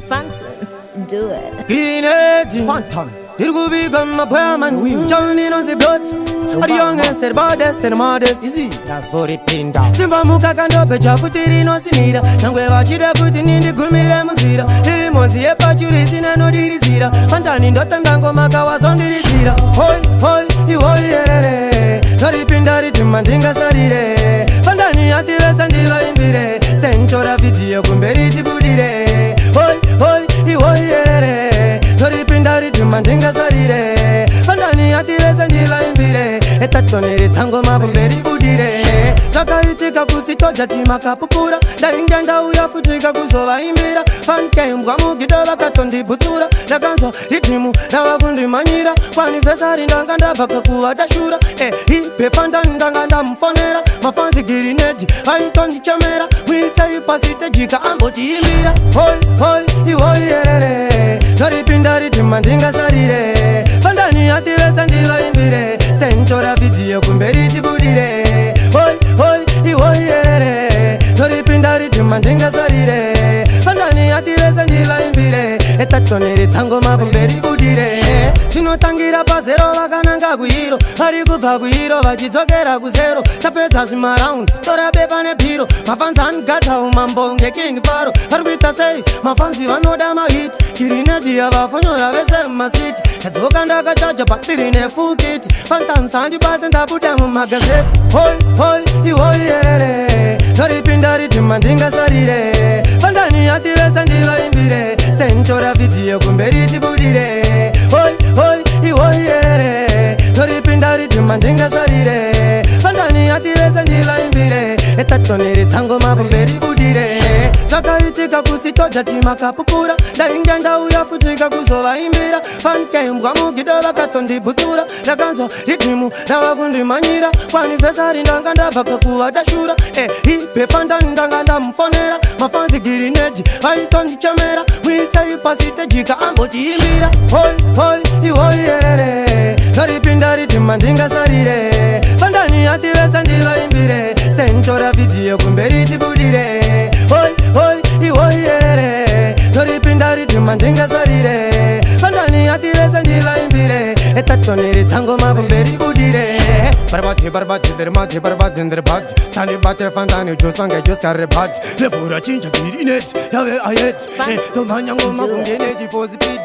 Fantan, do it. Grenade Fantan. Ndiri kubika mapwayamani Chauni inonzi blot. Ari youngest, the baddest and modest. Easy. Ndazoripinda. Simba mukakandobheja futi rinosinira. Nyangwe vachida kuti nindigumire munzira. Ndiri mhonzi yepachuri sinanodirizira. Fantani ndotanga ngoma kawazondirizira. Hoi hoi ihoi yerere. Ndoripinda ridhima ndingasarire. Fantani ativese ndivaimbire. Stentora vhidhiyo kumberi tibudire. Hoi hoi ihoi yerere. Ndoripinda ridhima ndingasarire. Fantani ativese ndivaimbire. Etatonere ngoma kumberi budire. Zvakaitika kusitoja timakapupura. Ndainge ndauya futika kuzovaimbira. Fankembwa mugido vakatondibhutsura. Ndakanzwa ridhimu rava kundimanyira. Kwanivhesari ndanga ndabva kakuvadashura. Ipe Fantani ndanga ndamufonera. Mafanzi girinedhi vaitondichemera. Muisei pasitejika ambotiimbira. Hoi hoi ihoi yerere. Ndoripinda ridhima ndingasarire. Fantani ativese ndivaimbire. Stentora vhidhiyo kumberi tibudire. Hoi hoi ihoi yerere. Ndoripinda ridhima ndingasarire. Fantani ativese ndivaimbire. Etatonere ngoma kumberi budire. Tinotangira pazero vakananga kuhiro. Vari kubva kuhiro vachidzokera kuzero. Tapedza zvimaraundi tora bepa nebhiro. Mafanzi anigadza umambo ngeking Faro. Vari kuita sei mafanzi vanoda mahiti. Girinedhi yavafonyora vese mumasiti. Ndadzoka ndakachaja patiri nefukiti. Fantan sandibate ndabuda mumagazeti. Hoi hoi ihoi yerere. Ndoripinda ridhima ndingasarire. Fantani ativese ndivaimbire. Stentora vhidhiyo kumberi tibudire. Hoi hoi ihoi yerere. Ndoripinda ridhima ndingasarire. Fantani ativese ndivaimbire. Etatonere ngoma kumberi budire. Zvakaitika kusitoja timakapupura. Ndainge ndauya futika kuzovaimbira. Fankembwa mugido vakatondibhutsura. Ndakanzwa ridhimu rava kundimanyira. Kwanivhesari ndanga ndabva kakuvadashura. Ipe Fantani ndanga ndamufonera. Mafanzi girinedhi vaitondichemera. Muisei pasitejika ambotiimbira. Hoi hoi ihoi yerere. Ndoripinda ridhima ndingasarire. Fantani ativese ndivaimbire. Stentora vhidhiyo kumberi tibudire. Hoi hoi ihoi yerere. Ndoripinda ridhima ndingasarire. Fantani ativese ndivaimbire. Etatonere ngoma kumberi budire. Barbati barbati dermati barbati nderbati. Sani bate Fantani jusange juskare bati. Levura chinja girineti yave ayeti. Fantan, Tomanya ngoma do it. kungeneti for speed.